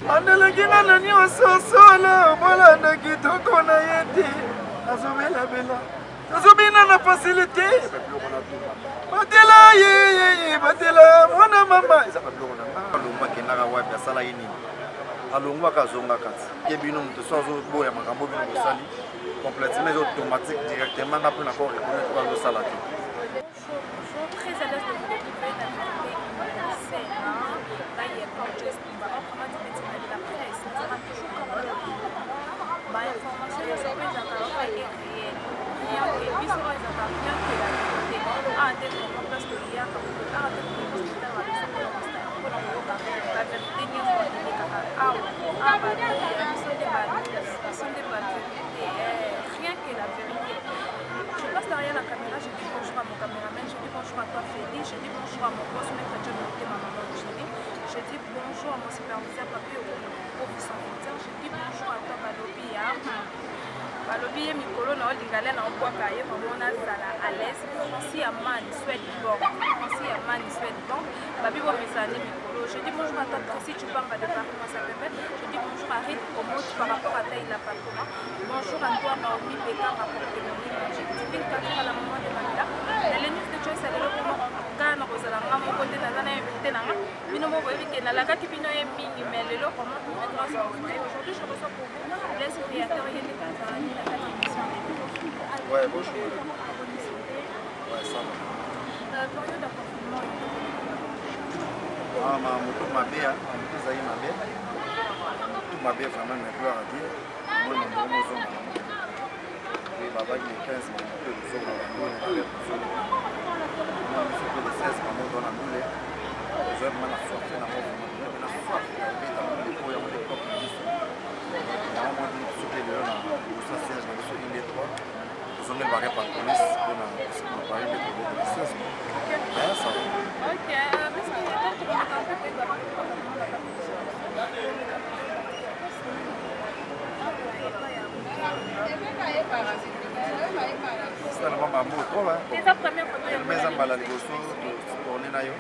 Andelaki nga na nyonso solo, bolanda kitoko na ye te, azobelabela, azobina na facilité. Batela ye, batela mwana mama. Eza babiloko na nga. Alongwa akendaka wapi, asalaki nini? Alongwaka azongaka ti. Ye bino moto so azoboya makambo bino bosali complètement, eza automatique directement nga mpe nako reconnaître oyo azosala te. Bonjour, bonjour, très à l'aise de vous retrouver dans la vérité universelle. Là, il y a Gorgeous Tumba, autrement dit, petit de la presse. Nous avons toujours comme ba information nyonso mpe ezalaka vrai et réel. Rien que biso oyo ezalaka rien que la vérité. Awa nde vraiment place toyaka, awa nde vraiment place totalaka biso mpona koyoka ba vérité nyonso elekaka awa. Awa ba biso nde ba biso nde ba vérité. Rien que la vérité. Je passe derrière la caméra, je dis bonjour à mon caméraman, je dis bonjour à toi Félix, je dis bonjour à mon boss, maître John Motema, maman chérie. Je dis bonjour à mon superviseur Papi Okofi sans frontières. Je dis bonjour à toi Balobi ya balobi ye mikolo na olingala na obwaka ye vraiment nazala à l'aise. Francis Aman Swedbank, Francis Aman Swedbank, babi bomesana nde mikolo. Je dis bonjour à toi Tracy Chupamba de Paris, moi ça pembe. Je dis bonjour à Rit Omot par rapport à Taïla Patoma. Bonjour à toi Naomi Bekanga pour témoigner magique. Divine Kafira, la maman de Mamila. Na les news de Choice lelo vraiment, en tout cas nakozala nga moko te, naza na invité na nga. Bino moko boyebi ke nalakaki bino ye mingi, mais lelo vraiment grâce à vous. Aujourd'hui je reçois pour vous Blaise Créateur, ye nde tozalaki na kati ya émission ya lelo. Ouais, bonjour. Ouais, ça va. Période ya confinement? Ah, ma moto mabe, hein, ma moto ezali mabe. Moto mabe vraiment, mais gloire à Dieu. Moi, na ndenge ozonga na moto. Oui, babaki le 15 ma moto ezozonga na ndule, na kozonga. Moi, biso mpe le 16 ma moto na ndule. Ozwa vraiment na soif na ngo vraiment. Na soif ya kobeta ndule po yango nde propre na biso. Yango mwa biso mpe lelo na liboso ya siège na biso 1 2 3 tozongeli ba rep en police mpona préparer nde kobeta le 16. Mais ça va. Ok, parce que tant que on est un peu koyeba na kati émission na biso. Sala mwa mambo trop. Eza première photo ya eza mbala liboso tourne na yo.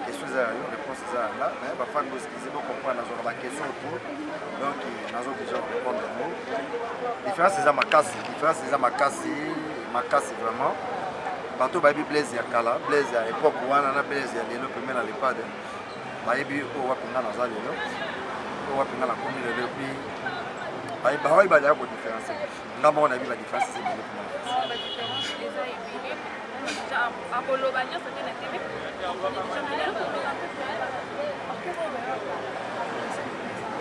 Question eza ya yo, réponse eza ya nga. Mais bafan boexcuse, bocomprendre, nazwaka baquestion autour, donc nazo obligé korépondre yango. Différence eza makasi, différence eza makasi makasi vraiment. Bato bayebi Blaise ya kala, Blaise ya époque wana na Blaise ya lelo pembe na lepade, bayebi oyo wapi nga naza lelo, oyo wapi nga nakomi lelo. Et puis baoyi bazala kodifférencier. Nga moko nayebi badifférence eza ebele mpona. Ba différence eza ebele déjà, akoloba nyonso te na TV déjà, mais lelo tokoka mpe koyeba orchestre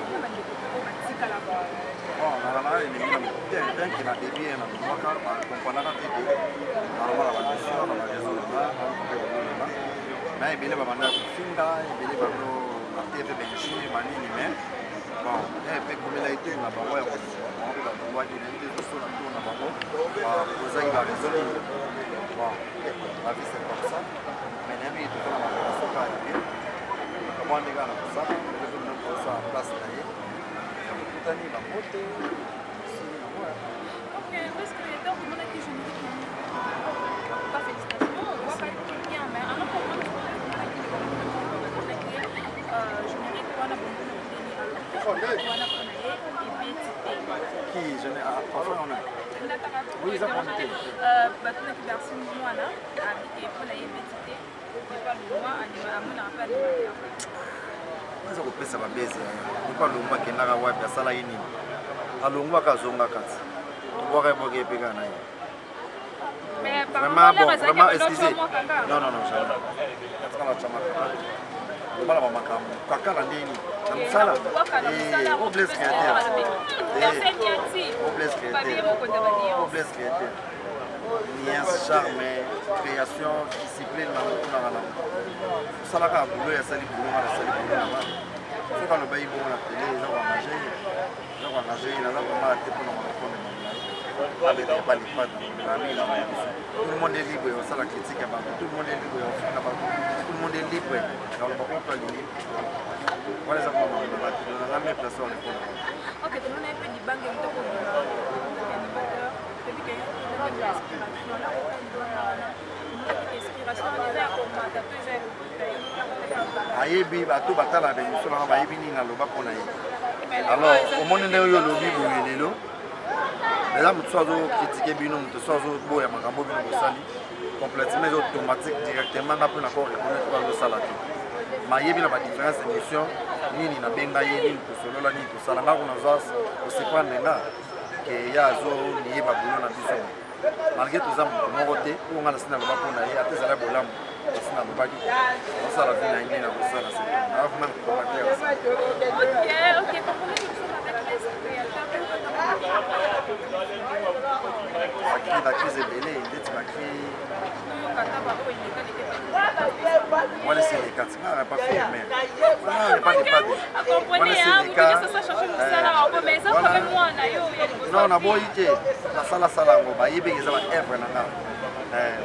oyo bandeko oyo batikala. Bon, nazalaka elenge na motu te, bien que na début na lobwaka bakomprenaka te ke nalobaka bamission na bareseau na nga, nakope bango na nga mais ebele babanda kofinga, ebele bando na TV benjir banini. Mais bon, mpe komelaki te na bango ya kolinga bango mpe balobwaki nayebi te toso na tour na bango kozaki bareseau nini. Bon, la vie, c'est comme ça, mais nayebi toza na barelation kaka ya bien. Kamwa ndenge kaka na kosala lelo mpe mino kosala place na ye ya kokutani bango te sili nango. Ok, parce que donc omonaki générique, en tout cas félicitations, owakaki bien, mais en comprendre omonaki bamonaki générique wana bongono ndeni alobi wana mpona ye ebeti te. Qui je n'ai enfin on a oui, eza problème te. Batunaki Bercy mwana abike mpona ye ebeti te, epa longwa amonaka mpe animateur. Aza kopesa babese epo alongwa akendaka wapi, asalaki nini? Alongwaka azongaka ti tobwaka ye bwaka ye mpe kaka na ye. Vraiment, bon, vraiment, excusez, non, non, non, jamais atikala tya makaka lobala bamakambo kaka na ndeni na mosala. O Blaise Créateur, o Blaise Créateur, o Blaise Créateur, nuance, charme, création, discipline na motu naka nango. Osalaka ya boulot, asali boulot, nga nasali boulot na nga. Soki alobaki bongo na tele, eza koengage, eza koengage ye. Naza vraiment te mpona korépondre na ngai abetaka pa lipata na mingi na ya biso. Tout le monde est libre ya kosala critique ya bato, tout le monde est libre ya kofinga bato, tout le monde est libre ya koloba oyo alingi. Wana eza koma makambo bato, naza mieux placé ya répondre. Ok, tomona ye mpe libange moto akobima animateur, toyebi ke inspiration wana, omonaki inspiration wana eza ya komata to eza ya kokita? Ayebi bato batalaka baémission nanga, bayebi nini naloba mpo na ye. Alors omoni ndenge oyo olobi boye lelo, eza moto so azocritiquer bino, moto so azoboya makambo bino bosali complètement, eza automatique directement. Nga mpe nako reconnaître oyo azosala te, mayebi na badifférence émission nini nabenga ye, nini tosolola, nini tosala. Nga kuna azwa kosurprendre nga ke ye azonie babulo na biso, malgré toza moto moko te. Oyo nga nasi naloba mpo na ye, ata ezala bolamu, nasi nalobaki osala vi na ye nde nakosala vraiment commentaire. Ok, comprenez, nous sommes avec les créateurs. Bacris, bacris ebele, ndeti bacris wana esi eleka ti nga pas fermé wana epade. Wana esi eleka. Non, naboyi te, nasalasala yango, bayebeki eza baœuvre na nga.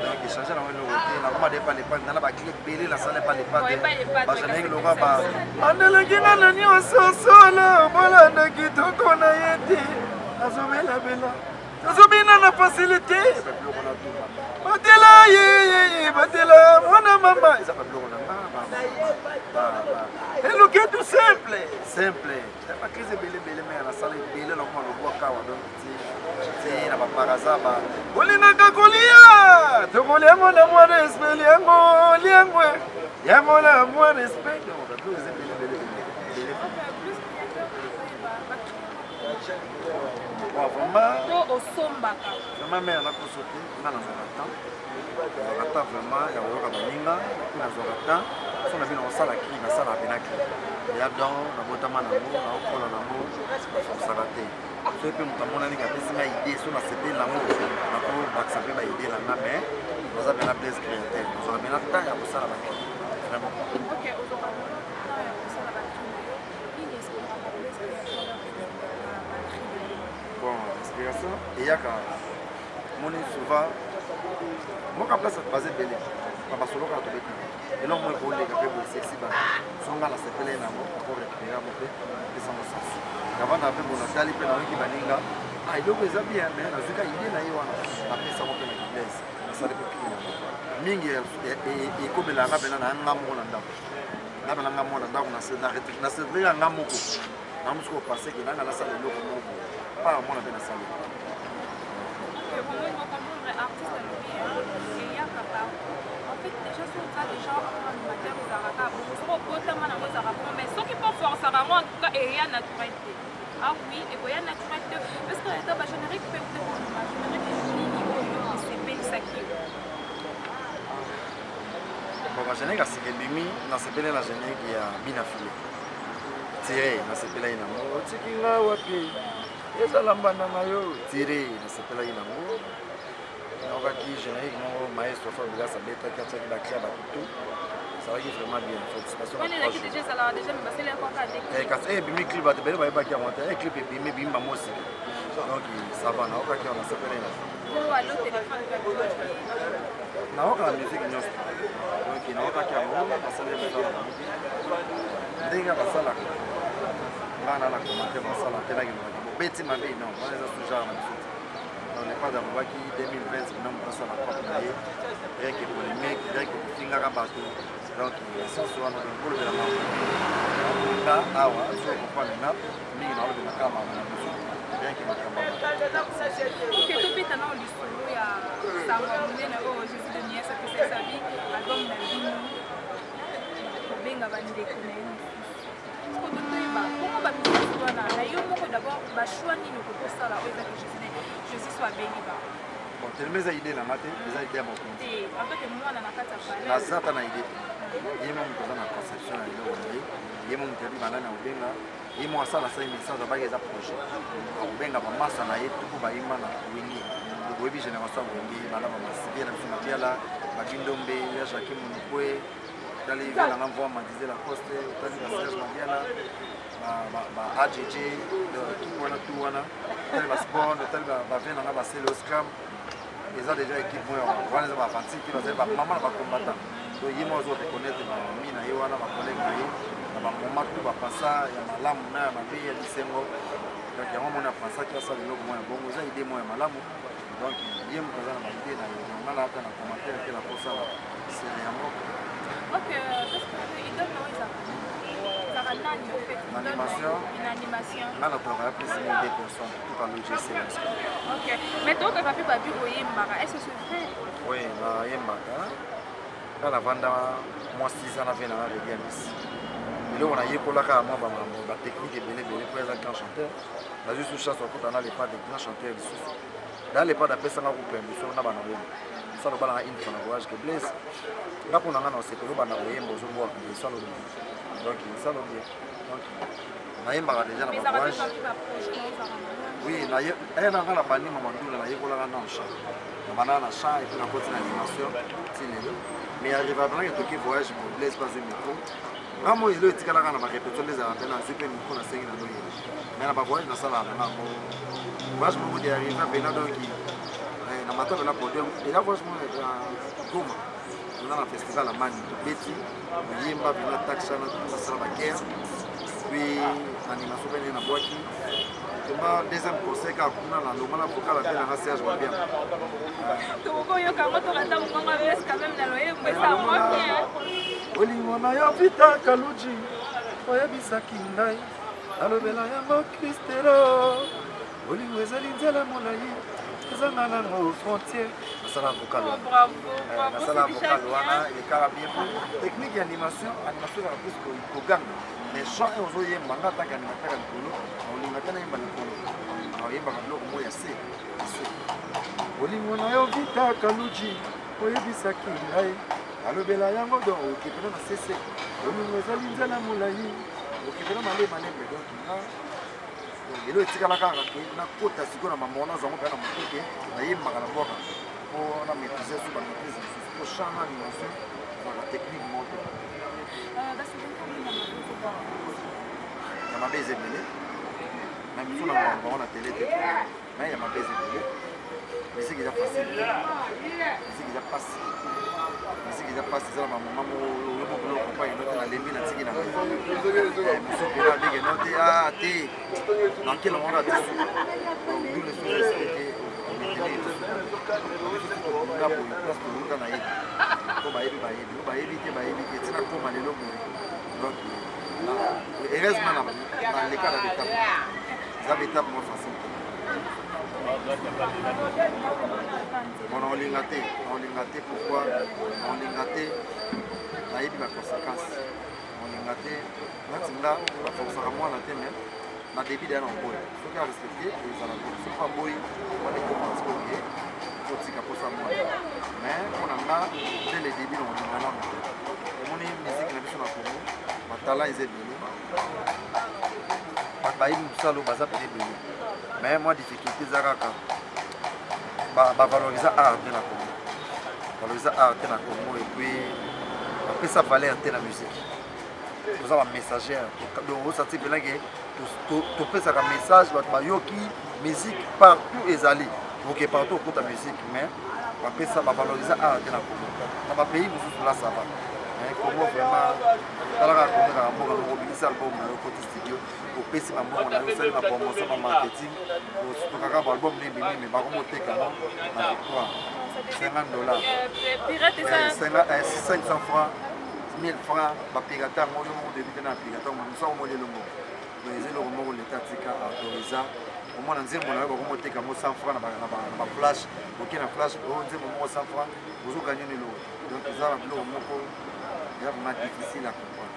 Donc échange nango eloko te. Nakoma de epale epale, nana bacris ebele nasala epale epale, bagénérique lokwa bandeleki nga na nyonso solo bolanda kitoko na ye te, azobelabela, tozobina na facilité, babiloko na tuma batela yeyeye, batela mwana mama, eza babiloko na nga eluke, tout simple simple. Bacris ebele ebele me nasala ebele, nakoma lobwaka awa. Donc ti ti na baparaza ba olingaka kolia, tokoliango na mwa respect, liango liango yango na mwa respect. Donc babiloko eza ebele ebele ebele. Bon, vraiment to osombaka? Vraiment mare, nakoso te. Nga nazwaka temps, nazwaka temps vraiment ya koyoka baninga, mpe nazwaka temps so na bino kosala cri. Nasala pena cri ya don, nabotama nango, naokola nango, naforçaka te. Soki mpe moto amonani apesi nga idée, so nasepeli nango, nakobakisa mpe baidée na nga. Mais naza pena Blaise créateur, nazwaka pena temps ya kosala bacris vraiment. Ok, ozwaka temps ya kosala bacris na yo. Nini inspiraka Blaise Créateur na bacris na yo? Bon, inspiration eyaka, moni souvent mboka place bato baza ebele na basolo kaka, tobeti eloko moko ekoleka mpe boye sexy bato. So nga nasepele nango, nako récupérer yango mpe esango sens. Navanda mpe bo natali mpe nayoki baninga, ah, eloko eza bien, mais nazwi ka idée na ye wana, napesango mpe na Blaise, nasali mpe cri yango. Mingi ekomelanga mpena na nga moko na ndako, nga mpena nga moko na ndako nasevre ya nga moko, namosuki kopase ke nanga nasala eloko moko pa mwana mpe nasali. Artiste alobi eyaka partout. En fait, déjà soki oza déjà animateur, ezalaka bongo. Soki okotama nango, ezalaka bongo, mais soki mpo forçaka yango, en tout cas eya naturel te. Ah oui, ekoya naturel te parce que ata bagénérique mpe te koloba générique nini oyo esepelisaki yo? Bon, bagénérique asika ebimi, nasepeli na générique ya Bina File tire, nasepelaki nango. Otiki nga wapi, ezala mbanda na yo tire, nasepelaki nango. Naokaki générique moko maestro Fabregas abetaki, atiaki bacri ya bato tout, ezalaki vraiment bien. Félicitation. Kasi ebimi clip, bato ebele bayebaki yango te. Clip ebimi, ebimi bamosika, donc ça va. Naokaki yango, nasepelaki nango. Naokaka musique nyonso, donc naokaki yango, basali mosala bango ndenge basalaka. Nga na commentaire basala te, nakendaka bobeti mabe, non, wana eza sous genre na biso te. Donc le padre alobaki 2020 bino moto asala propre na ye, rien que polémique, rien que kofingaka bato. Donc sens wana, donc kolobela nga awa, so comprendre nga mingi, naolobela kaka makambo na biso, rien que makambo. Ok, tobeta nao lisolo ya sango ya monene oyo Jésus de Nies apesa esabi album na bino, kobenga bandeko na ye mosusu. Siko totoyeba bongo bamisusu wana na yo moko d'abord, bachoix nini okoki kosala oyo ezaki Jésus so abengi ba Bon, telema, eza idée na nga te, eza idée ya mokonzi. Te, en tant que mwana na kati ya palais. Naza ata na idée te. Ye mo moto aza na conception ya eloko na ye, ye mo moto yabi banani akobenga, ye mo asala asali message, abaki eza projet, akobenga bamasa na ye tuku bayima na Wenge. Boyebi génération ya Wenge, bana bamasibie na biso, Mabiala, Babindombe ya Jacques Monokwe, otali velanga mvwa Madize Lacoste, otali baSerge Mabiala, ba AJJ, équipe wana tu wana, otali basport, otali bave nanga basele oscram, eza déjà équipe moko wana, eza bafantique, bazali bamama na bacombattant. Donc ye moko azo reconnaître bami na ye wana, bacollègue na ye na bamoma tu bapasa ya malamu na ya mabe, ya bisengo. Donc yango moni apensaki asala eloko moko ya bongo, eza idée moko ya malamu. Donc ye moto aza na baidée na ye, donc nga na ata na commentaire te, nakosala sere yango. Ok, parce que idole. nani au fait? Animation. Une animation. Nga na travaille plus mingi deux personnes tout en logc. Ok, mais toyoka mpe babi oyembaka, est ce que c'est vrai? Oui, nayembaka. Nga navanda mwa 6 ans na vie nanga Redi Amisi. Eloko nayekolaka mwa bamakambo, batechnique ebele ebele, mpo eza grand chanteur. Nazwi su chance okuta na Lepade, grand chanteur lisusu. Da Lepade apesanga ko permission na bana koyemba. Sala obalanga une fois na voyage ke Blaise, nga mpo na nga na osepeli obanda koyemba, ozobwaka esalo bien. Donc esalo bien, donc nayembaka déjà na bavoyage. Oui, naye na nga na bandi mama ndula, nayekolaka na chant, nabandaka na chant et puis nakoti na animation ti lelo. Mais arriva pendant toki voyage, Blaise mpe azwi micro. Nga mo elo etikalaka na barépétition nde ezalaka mpe nazwi mpe micro, nasengi na noyela. Mais na bavoyage nasalaka na yango, voyage moko de arriva mpena, donc na mata mpena podium. Eza voyage moko ya Goma, toza na festival ya Mani, tobeti, koyemba mpena taxe wana, nasala baguerre, puis animation mpe ndenge nabwaki tomba deuxième conseil kaka kuna na longola vocal ape nanga Serge Babia. Tokoyoka yango, tokata mongongo Blaise quand même na loyembo, esa mwa bien. Bolingo na yo Vita Kaluji oyebisaki ngai alobela yango Kristelo. Bolingo ezali nzela molai, ezanga nango frontière. Nasala vocal wana, nasala vocal wana, elekaka bien. Po technique ya animation, animation ezaka plus koganga, mais chant oyo ozoyemba, nga atanke animateur ya likolo, olinga te nayemba likolo, oyembaka biloko moko ya se se. Bolingo na yo Vita Kaluji oyebisaki ngai alobela yango, donc okepena na sese. Bolingo ezali nzela molai, okepena malembe malembe. Donc nga elo etikala kaka ke nakota sikoyo na mama wana, azwango mpe na motu ke nayembaka na bwaka mpo na maîtrise so bamaîtrise mosusu, po chant na animation ezalaka technique moko te. Ya mabe eza ebele, na miso na bango na tele te, mais ya mabe eza ebele. Musique eza facile te, musique eza pasi, musique eza pasi. Eza na bamama moko oyo moko okopa eno te, nalembi, natiki na ngai. Mosu mpena abenge no te, a te nankela ngo kaka te. D'où le sous respecte nga boye place toluka nayebi po bayebi, bayebi o bayebi te, bayebi te ntina koma lelo boye. Donc heureusement naleka na betape, eza betape mwa facile te. Bon, naolinga te, naolinga te. Pourquoi naolinga te? Nayebi baconséquence. Naolinga te. Nati nga baforçaka mwana te, mais na début deya na oboya. Soki arespecte, ezala bien. Soki aboyi wana, ekoma sikoyo otika mposa mwana. Mais mpo na nga, dès le début na olinga nano te. Omoni musique na biso na Congo, batalent eza ebele, bato bayebi mosala oyo baza pene ebele, mais mwa difficulté eza kaka bavalorisa art te na Congo, valorisa art te na Congo, et puis bapesa valeur te na musique. Toza bamessager, donc osati mpenake topesaka message, bato bayoki musique partout, ezali oke partout okota musique, mais bapesa bavalorisa art te na Congo. Na bapays mosusu la, ça va, mais Congo vraiment, talaka Congo kaka mboka moko, obimisi album na yo, okoti studio, opesi bambongo na yo, osali bapromotion, bamarketing, tokaka baalbum na ebimi, me bakomoteka ngo na Victoire 50 $, 500 francs, 1000 francs. Bapirate yango, yo moko toyebi te na bapirate yango mosu akomoli elongo. Donc eza eloko moko leta atika autorisa. Omona nzembo na yo, bakomoteka yango 100 francs na baflash. Oke na flash oyo nzembo moko 100 francs, ozoganye na eloko. Donc eza na biloko moko eza vraiment difficile à comprendre.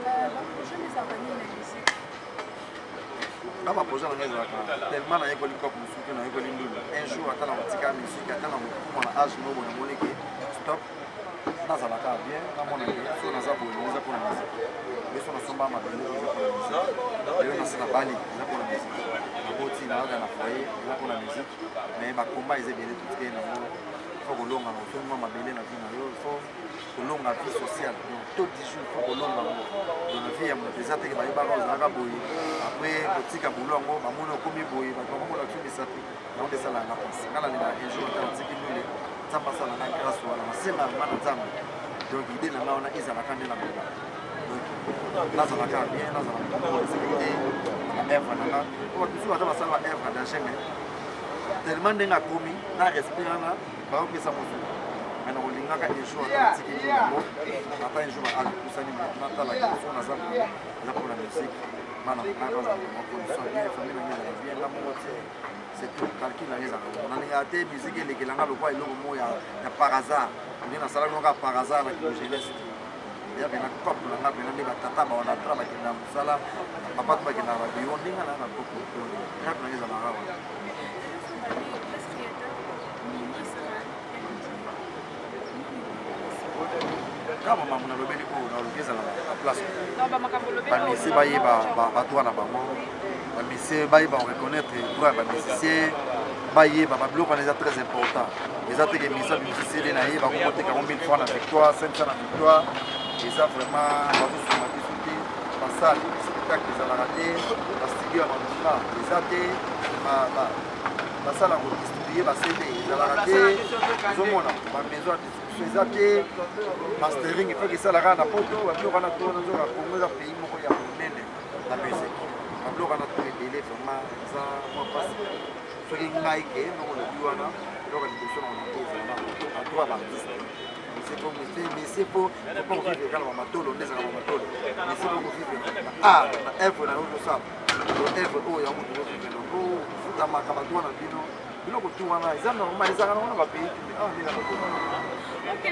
Baprojet ezalaka nini na musique? Nga baprojet na ngai ezalaka tellement nayekoli cope mosusu te, nayekoli ndulu. Un jour ata na kotika musique, ata na kokoma na age moko namoni ke stop, nazalaka bien, namona ke so naza boye, eza mpona musique. Biso nasomba mabele, eza mpona musique. Lelo nasi na bali, eza mpona musique. Naboti, naoda na foyer, eza mpona musique. Mais bakomba eza ebele, totikeli nango. Faut kolonga na osombi mwa mabele na vie na yo, faut kolonga vie sociale. Donc taux du jour, faut kolonga yango. Donc na vie ya moto eza teke bayebaka ozalaka boye, après kotika bulu yango, bamoni okomi boye, bato bakomona biso misapi yango nde esalaka mpasi. Nga nalingaka un jour ata natiki ndule, Nzambe asala nga grâce wana, nasenga nga na Nzambe. Donc idée na nga wana ezalaka nde na loba, donc nazalaka bien, nazala moto respecté na baœuvre na nga. Po bato mosusu baza basala baœuvre danger, mais tellement ndenge akomi na respect wana, baopesa mosusu. Mais nakolingaka un jour ata natiki yango, ata un jour baapusani, natalaka so naza boye, eza mpona musique. Bana ngai bazala na condition bien, famille na ngai ezala bien, nga moko te. C'est tout. Calcul na ngai ezalaka, nalingaka te musique elekelanga lokwa eloko moko ya par hasard. Nde nasalaki kaka par hasard na jeunesse te. Eya mpena cope na nga mpena nde batata baonatra bakendaka mosala, papa to bakendaka babiro, ndenge na na cope rap na ngai ezalaka wana. Kaka makambo nalobeli oyo nalobi ezala na place. Bamusicien bayeba bato wana bango, bamusicien bayeba reconnaître droit ya bamusicien, bayeba babiloko wana, eza très important. Eza teke musicien abimisi CD na ye, bakomoteka yango 1000 francs na Victoire, 500 na Victoire, eza vraiment bazosunga biso te. Basale spectacle ezalaka te, bastudio ya malonga eza te, basala kodistribue baCD ezalaka te. Ozomona bamaison ya distribution eza te, mastering efaki esalaka na Poto. Babiloko wana to wana, nzoka Congo eza pays moko ya monene na musique. Babiloko wana to ebele, vraiment eza mwa mpasi. Soki ngai ke ndongo lobi wana, eloko ya liboso na koluka ezala na badroit ya baartiste. Monsieur po po kovivre kaka na bamatolo nde ezalaka bamatolo. Monsieur po kovivre na art, na œuvre na yo ozosala, œuvre oyo yango tozovivre nango, futamaka badroit na bino. Biloko tu wana eza normal, ezalaka nango na bapays tu, awa nde kaka. Ok,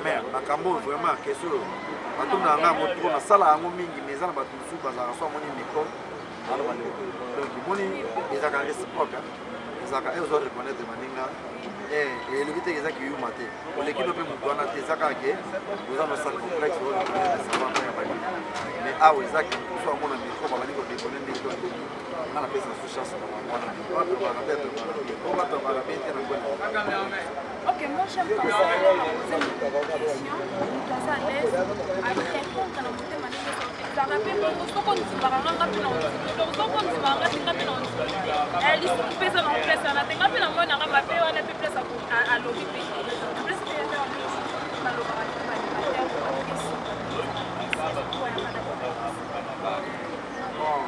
Mais makambo oyo vraiment, question oyo bato na yanga yango trop, nasala yango mingi. Mais eza na bato mosusu bazalaka so amoni micro, aloba. Donc moni ezalaka réciproque, ezalaka e ozo reconnaître baninga, elobi te eza kiyuma te, oleki no mpe motu wana te. Eza kaka ke oza no sans complexe, oyo reconnaître savoir ya baninga. Mais awa eza ke mosu amona micro, babandi kodekone ndenge to ndenge. Nga napesa su chance na bango wana, bato baka bien, tobaka bien, po bato baka bien te na kwena. Ok, moi j'aime quand ça poser une question, moto aza à l'aise arépondre na motema ndenge ezalaka mpe bongo. Soko ondimaka nga, nga mpe na ondimi. Donc soko ondimaka nga te, nga mpe na ondimi te. Lisusu mpe eza na place wana te. Nga mpe na moi nanga mabe wana mpe place alobi mpe te place mpe balobaka te. Baanimateur Bon,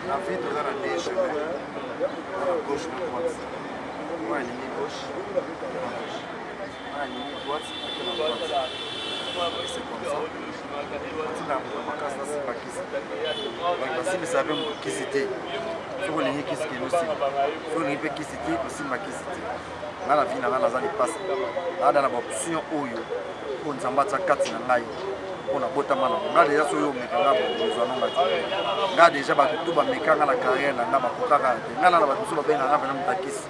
na vie toza na deux chemin, na gauche na droite. Oyo alingi gauche, ake na gauche; oyo alingi droite, ake na droite. C'est comme ça. Ntina moto makasi nasimba kisi, donc basimbisaka mpe moto kisi te. Soki olingi kisi, kende osimba. Soki olingi mpe kisi te, kosimba kisi te. Nga na vie na nga naza lipasa ada na baoption oyo oyo Nzambe atia kati na ngai mpo nabotama nango. Nga déjà, soki omeka nga, ozwa nonga te. Nga déjà, bato tu bameka nga na carrière na nga, bakokaka te. Nga na bato mosusu babenga nga mpena moto akisi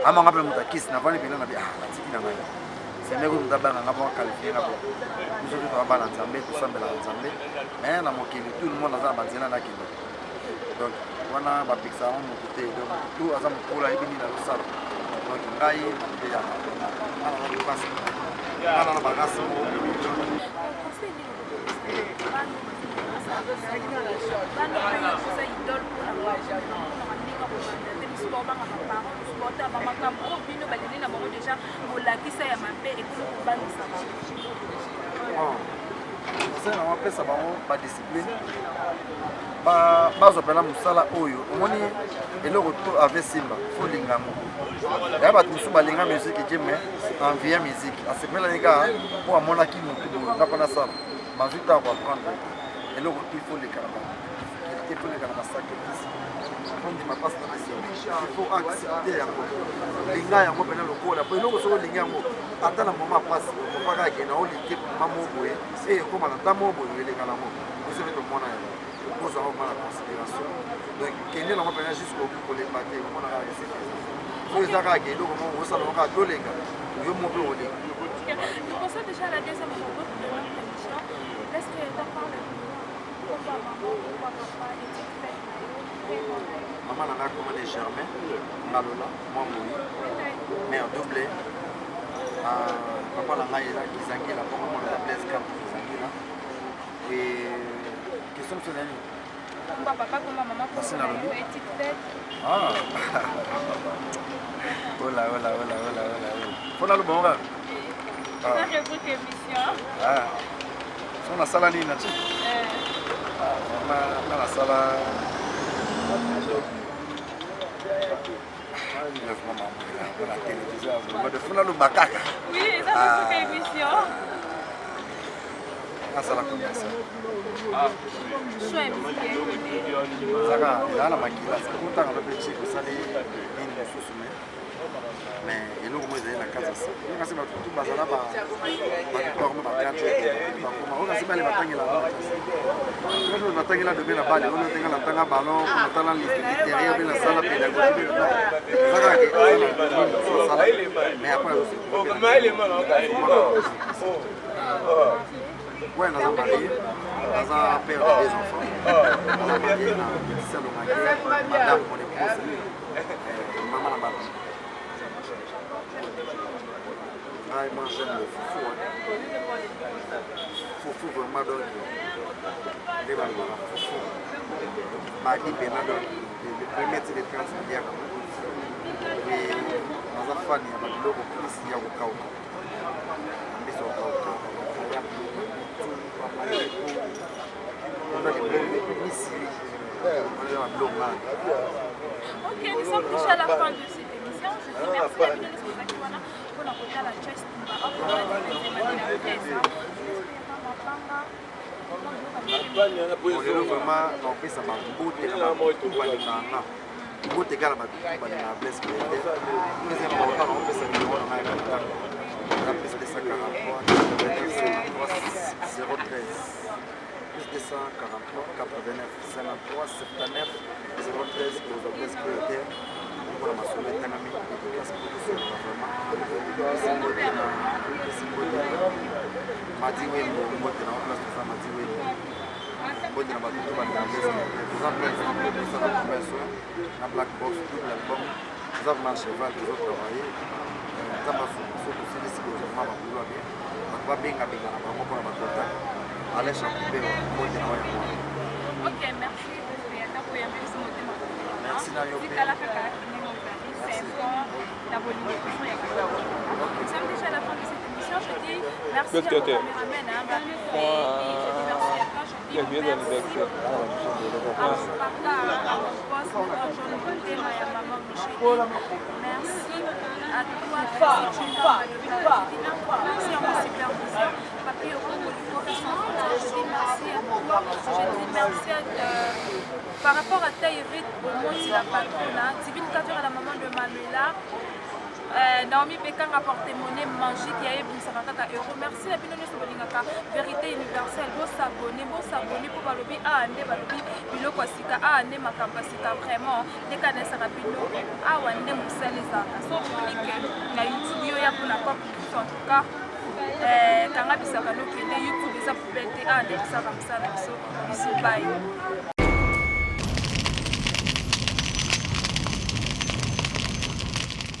ama, nga mpena moto akisi. Navandi mpena na bi, ah, natiki na ngai semeko moto abanga nga mpo aqualifier nga. Bo biso te toka bana Nzambe, tosambelaka Nzambe. Mais na mokili, tout le monde aza na banzela nakende. Donc wana bapekisa yango moto te. Donc moto tu aza mokolo, ayebi nini azosala. Donc ngai nateya nga naza lipasi, nga na barasi moko. Conseil nini bana oyo oza idole mpona ndenge kobanda te? Biso baobanga baparent, mosusu baotala bamakambo oyo bino baleli na bango déjà, bolakisa ya mabe ekomi kobangisa bango. Conseil nango, apesa bango badiscipline, bazwa mpena mosala oyo. Omoni eloko to ave simba, fo linga yango. Ya bato mosusu balinga musique te, mais envie ya musique, asepelaki kaka mpo amonaki motu boye. Nga mpo nasala bazwi ntango koapprendre eloko to, il faut leka na badifficulté, faut leka na basacrifice, ondima mpasi na biso, il faut accepter yango, linga yango mpena lokola po eloko. Soki olingi yango, ata na moma mpasi, okopaka akende olike moma mo boye e ekóma na ntango mo boye, eleka nango. Biso mpe tomona yango, ozwa yango na considération. Donc kende nango mpena jusqu'au bout, kolemba te. Omona kaka esika soki eza kaka eloko moko osala ngo kaka tolenga yo moko mpe olenga. Nous passons déjà à la deuxième rubrique de notre émission. Est-ce que tu parles de pourquoi maman, pourquoi papa, et tu fais Mama na ngai komane Germain Ngalola mwa moi, mère double. Papa na ngai eza Kizangila, moko mona eza Blaise Kamp Kizangila. Et question mosusu ezali? Komba papa, komba mama, Asi nalobi. éthique faite. Ah. Ola ola ola ola ola ola, mpo naloba ngo kaka. Eza rubrique émission. Ah. So nasala nini na ti nga nasala. Na télévision funa loba kaka. Oui, eza soki émission. Nasala commerce. Choix ya musique ya Ezaka, ezala na makila. Kotanga no mpe ti kosali nini mosusu, mais eloko moko ezali na kati ya sa. Kasi bato tu bazala, bato tu bakoma bagrand, bakoma oyo. Kasi bale batangela, batangela domaine na bale oyo tenga natanga ballon, natala littéraire mpe nasala pédagogie mpe eza kaka osala, mais après. Ouais, naza marié, naza père de deux enfants. Naza marié na Laetitia Longake, madame, mon épouse, maman na bana. Ah, moi j'aime le foufou. Hein. Foufou vraiment, donc, nde balobaka fufu badi mpena, donc le premier ti le 30 milliard. Et naza fan ya babiloko plus ya kokauka, mbisi kokauka, bamayepo, misili, biloko ngana. Ok, nous sommes déjà à la fin de cette émission. Je dis merci à bino nyonso bozalaki wana mpona kotala Joyce Tumba, la presse. Lelo vraiment naopesa bambote na bato balingaka nga, mbote kaka na bato balingaka Blaise Créateur. Eza na baota, naopesa numéro na ngai ya contact, eza +243 89 53 013, +243 89 53 79 013. Kozwa Blaise Créateur mpona masolo etangami, dédicace po tosoloka vraiment. Pesi mbote na Madi Wembo, mbote na place toza, Madi Wembo, mbote na bato to balingaka Blaise Créateur. Toza plein, tosala premier soin na Black Box, double album, toza vraiment cheval, tozotravaille. Nzambe asunga, so tosilisi kozwa vraiment baboulot ya bien. Bato babengabenga na bango mpona bacontact. Alain Chakupe, mbote na oyo yango. Ok, merci Créateur koyamba biso motema. Merci na yo mpe. Tikala kaka ndenge ozali, c'est fort na bolingo toujours ya kitoko. Nous sommes déjà à la fin de cette émission. Je dis merci à mon caméraman, hein, Babi Freddy. Je dis merci à toi. Je dis merci à mon papa, à mon boss, John Motema ya maman Michel. Merci à toi, Tracy Chumba. Je dis merci à mon superviseur, Papi Okokoliko, sans frontières. Je dis merci à toi. Je dis merci à, par rapport à Taïrit Omonti, la patronne, hein, Divine Katura, la maman de Manuela. Naomi Bekanga, porte-monnaie magique ya ebimisaka kaka euro. Merci na bino nyonso bolingaka Vérité Universelle. Bosabone, bosabone mpo balobi awa nde balobi biloko ya sika, awa nde makambo ya sika. Vraiment nde kaka nayesaka bino, awa nde mosala ezalaka. So omoni ke na YouTube yo ya mpona cop mosusu, en tout cas kanga bisaka nokende. YouTube eza poubelle te, awa nde tosalaka mosala na biso. Biso bai.